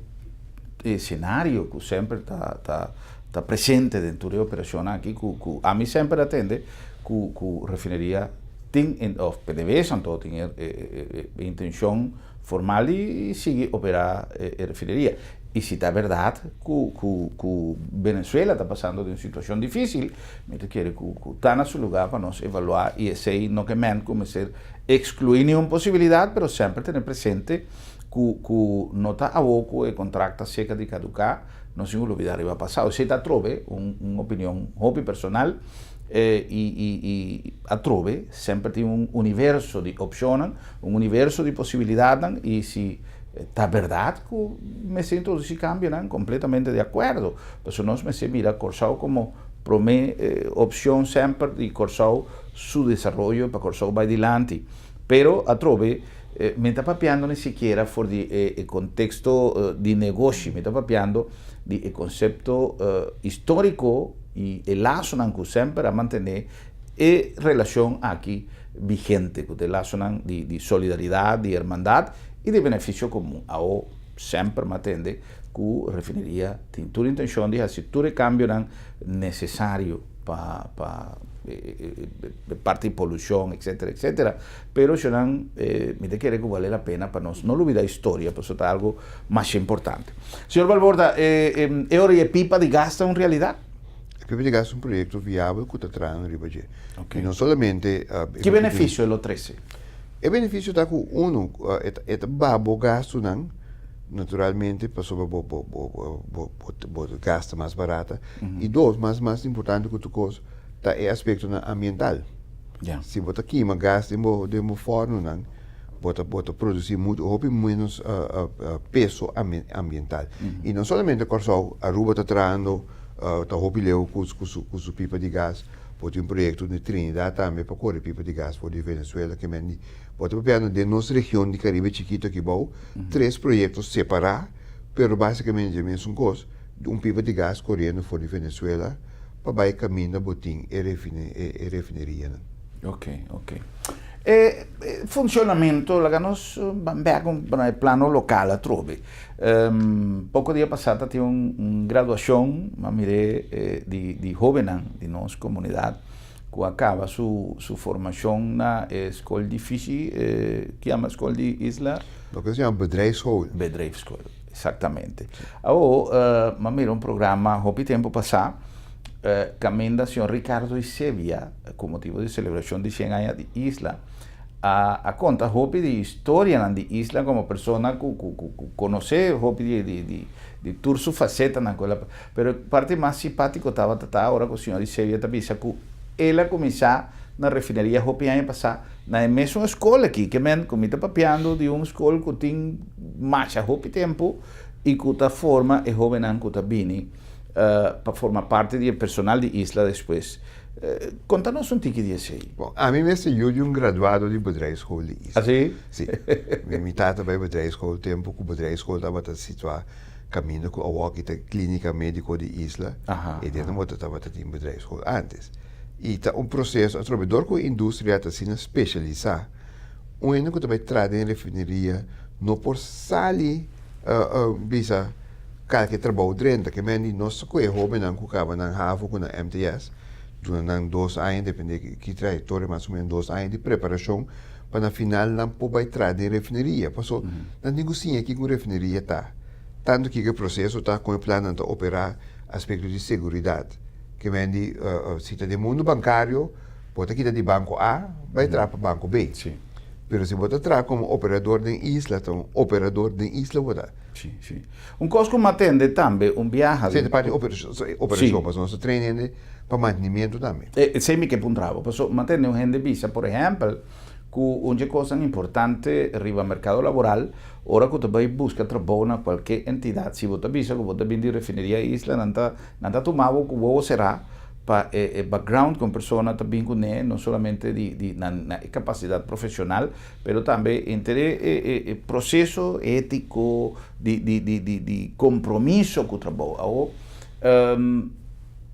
e senario ku semper ta ta ta presente den tur e operashonnan aki ku ku ami semper a tende ku ku refineria tin in òf PDVSA anto tin e e e intenshon formal di sigui operá e refineria. I si ta bèrdat ku ku ku Venezuela ta pasando den un situashon difísil, mi ta kere ku ku ta na su lugá pa nos evaluá i esei no ke men ku mester ekskluí niun posibilidat, pero semper tene presente ku ku no ta awo ku e kontrakt ta seka di kaduká, nos tin ku lubidá riba pasado. Esei ta atrobe un un opinion hopi personal i i i atrobe semper tin un universo di opshonnan, un universo di posibilidatnan i si Ta berdad cu mester introduci cambionan? Completamente di acuerdo. Pasobra nos mester mira Corsou como prome opcion semper di Corsou su desaroyo pa Corsou bay dilanti. Pero atrobe mi ta papiando ni sikiera for di e contexto di negoshi, mi ta papiando di e concepto historico y e lasonan cu semper a mantene e relacion aki vigente, cu ta e lasonan di solidaridad, di hermandad y di beneficio comun. Awo semper mi a tende cu refineria tin tur intencion di haci tur e cambionan necesario pa pa e parti di polucion etcetera etcetera, pero eshonan mi ta kere cu bale la pena pa nos no lubida historia pasobra ta algo masha importante. Señor Balborda, e ora y e pipa di gas ta un realidad? E pipa di gas ta un proyecto viabel cu ta trahando riba dje. Y no solamente. Ki beneficio e lo trece? E beneficio ta cu uno, e ta baha bo gastonan, naturalmente, pasobra bo bo bo bo bo gasta mas barata. Y dos, mas mas importante cu tur cos, ta e aspectonan ambiental. Si bo ta kima gas den bo den bo fornonan, bo ta bo ta produci mucho hopi menos peso ambiental. Y no solamente Corsou, Aruba ta trahando ta hopi leu cu cu su pipa di gas. Bo tin un proyecto di Trinidad tambe pa core pipa di gas for di Venezuela ke men di bo ta papiando den nos region di Caribe chikito aki bou tres proyecto separa pero basicamente e mesun cos un pipa di gas coriendo for di Venezuela pa bay caminda bo tin e e refinerianan. Ok, ok. E funcionamento laga nos ban bek na e plano local atrobe. Poko dia pasá ta tin un graduashon, m'a mir'é di di hóbennan di nos komunidat ku a kaba su su formashon na e skol di fishi, ki yama skol di isla? Loke se yama bedrijfsschool. Bedrijfsschool, eksaktamente. Awor, m'a mira un programa hopi tempu pasá kaminda señor Ricardo Isebia, ku motibu di selebrashon di shen aña di isla, A a konta hopi di historianan di Isla komo persona ku ku ku ku konosé hopi di di di di tur su fasetanan ku el a pero e parti mas simpátiko tabata ta ora ku señor Isebia ta bisa ku el a kuminsá na refineria hopi aña pasá na e mesun skol aki ke men ku mi ta papiando di un skol ku tin masha hopi tempu i ku ta forma e hóbennan ku ta bini pa forma parti di e personal di Isla despues. Konta nos un tiki di esei. Bon, ami mester yu di un graduado di bedrijfsschool di Isla. Ah, si? Si. Mi tata bai bedrijfsschool tempu ku bedrijfsschool tabata situá kaminda ku awoki ta Klínika Médiko di Isla. E dia tabata tabata tin bedrijfsschool ántes. I ta un proseso atrobe dor ku e industria ta asina spesialisá, un hende ku ta bai traha den refineria no por sali bisa Kalke trabou drenta ke men di nos ta kohe hobennan ku kaba nan havo ku nan MTS, duna nan dos aña depende ki trayektoria mas o menos dos aña di preparashon pa na final nan por bai traha den refineria paso nan tin ku siña kiko un refineria ta, tantu kiko e proseso ta, kon e plannan ta operá, aspekto di seguridat ke men di si ta den mundu bankario bo ta kita di banko A bai traha pa banko B pero si bo ta traha komo operador den isla ta un operador den isla bo ta. Sí, sí. Un kos ku m'atende tambe un biaha. Sí, ta parti operashon, pasobra nos ta train hende pa mantenimiento tambe. Esei mi ke puntra bo, pasobra m'atende un hende bisa, por ehèmpel, ku un dje kosnan importante riba merkado laboral, ora ku ta bai buska trabou na kualke entidat, si bo ta bisa ku bo ta bin di Refineria Isla, nan ta nan ta tuma bo ku wowo será, pa e background ku un persona ta bin kuné, no solamente di di nan nan e kapasidat profeshonal, pero tambe henter e e e proseso étiko di di di di di kompromiso ku trabou. Awor,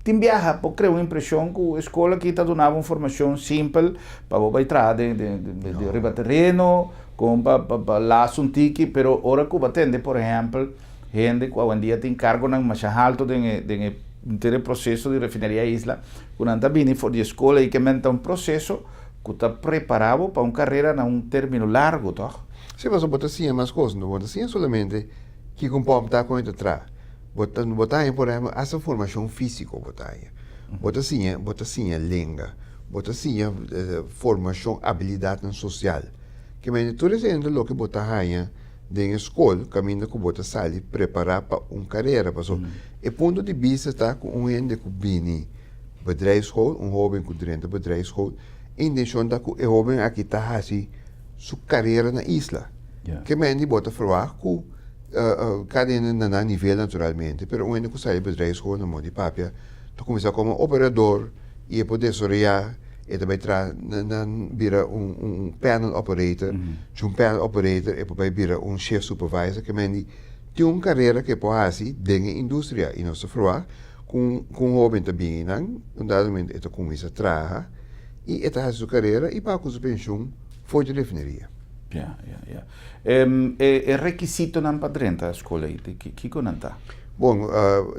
tin biaha por krea un impreshon ku e skol aki ta duna bo un formashon simpel pa bo bai traha den den den riba tereno, kon pa pa pa las un tiki, pero ora ku bo a tende por ehèmpel hende ku awendia tin kargonan masha haltu den e den e henter e proseso di refineria Isla, ku nan ta bini for di e skol ei ke men ta un proseso ku ta prepara bo pa un karera na un termino largu, tòg? Sí, pasobra bo ta siña mas kos, no bo ta siña solamente kiko un pòmp ta kon e ta traha. Bo ta bo ta haña por ehèmpel asta formashon físiko bo ta haña. Bo ta siña bo ta siña lenga, bo ta siña formashon abilidatnan sosial. Ke manera tur esei ta loke bo ta haña den e skol kaminda ku bo ta sali prepará pa un karera. Pasobra e punto di bista ta ku un hende ku bini bedrijfsschool, un hóben ku drenta bedrijfsschool, e intenshon ta ku e hóben aki ta hasi su karera na isla. Ke mende bo ta ferwagt ku kada hende na nan nivel naturalmente, pero un hende ku sali bedrijfsschool na modo di papia ta kuminsá komo operador i e por desaroyá. E ta bai traha na bira un panel operator, si un panel operator e por bai bira un shift supervisor, ke men di tin un karera ke por hasi den e industria i nos ta ferwagt ku un hoben ta bini einan, un dado momento e ta kuminsá traha i e ta hasi su karera i paga ku su penshun for di refineria. Ya, ya, ya. E rekisitonan pa drenta skol ei, kiko nan ta? Bon,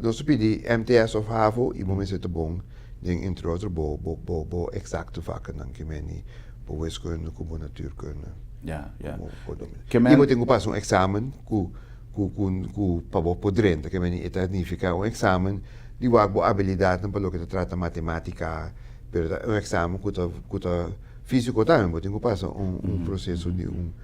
nos ta pidi MTS òf havo i bo mester ta bon Den entre otro bo bo bo bo exacte vakkennan ke meni bo wiskunde ku bo natuurkunde. Ja, ja. Bo por domina. Ke men. I bo tin ku pasa un examen ku ku ku ku pa bo por drenta ke meni e ta nifiká un examen di wak bo abilidatnan pa loke ta trata matematika pero ta un examen ku ta ku ta físiko tambe bo tin ku pasa un un proseso di un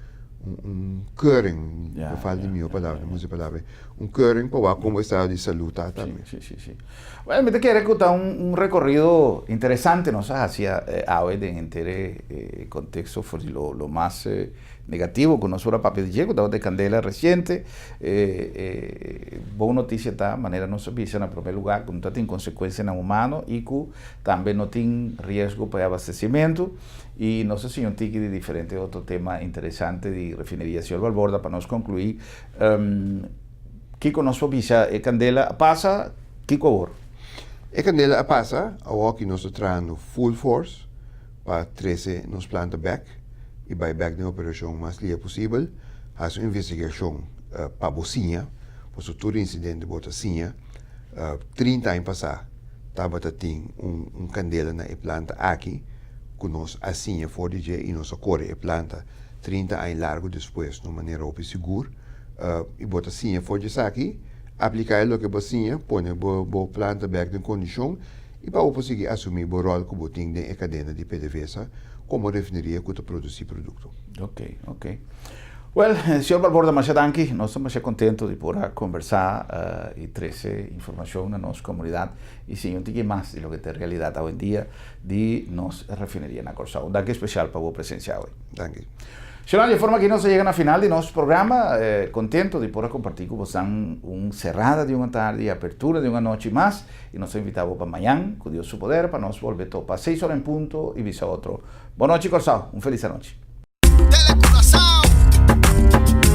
un un keuring Ja, pa falta ja, di mihó ja, palabra ja, mi usa e palabra un keuring pa wak kon bo estado di salú ta tambe. Si, si, si. Bueno, mi ta kere ku ta un rekorido interesante nos a hasi awe den henter e konteksto for di lo lo mas negativo ku nos ora papia di dje ku tabata e kandela resiente. E bon notisia ta manera nos a bisa na prome luga ku no ta tin konsekuensianan humano i ku tambe no tin riesgo pa e abastesimentu. I nos a siña un tiki di diferente otro tema interesante di refineria. Señor Balborda, pa nos konkluí, Kiko nos por bisa e kandela a pasa, kiko awor? E kandela a pasa, awor ki nos ta trahando full force pa trese nos planta bek i bai bek den operashon mas lia posibel, hasi un investigashon pa bo siña, pasobra tur insidente bo ta siña. 30 aña pasá tabata tin un kandela na e planta aki ku nos a siña for di dje i nos a kore e planta 30 aña largu despues na un manera hopi sigur. I bo ta siña for di esaki, apliká e loke bo a siña, pone bo bo planta bèk den kondishon i pa bo por sigui asumí bo ròl ku bo tin den e kadena di PDVSA komo refineria ku ta produsí produkto. Ok, ok. Wèl, señor Balborda, masha danki. Nos ta masha kontento di por a kombersá i trese informashon na nos komunidat i siña un tiki mas di loke ta e realidat awendia di nos refineria na Kòrsou. Un danki spesial pa bo presensia awe. Danki. Shona, di e forma aki nos a yega na final di nos programa. Contento di por a comparti cu bosan un cerrada di un atardi y apertura di un anochi mas. Y nos ta invita bo pa mañan, cu Dios su poder, pa nos bolbe topa seis ora en punto y bisa otro. Bon nochi Corsou, un feliz anochi. Tele Curaçao.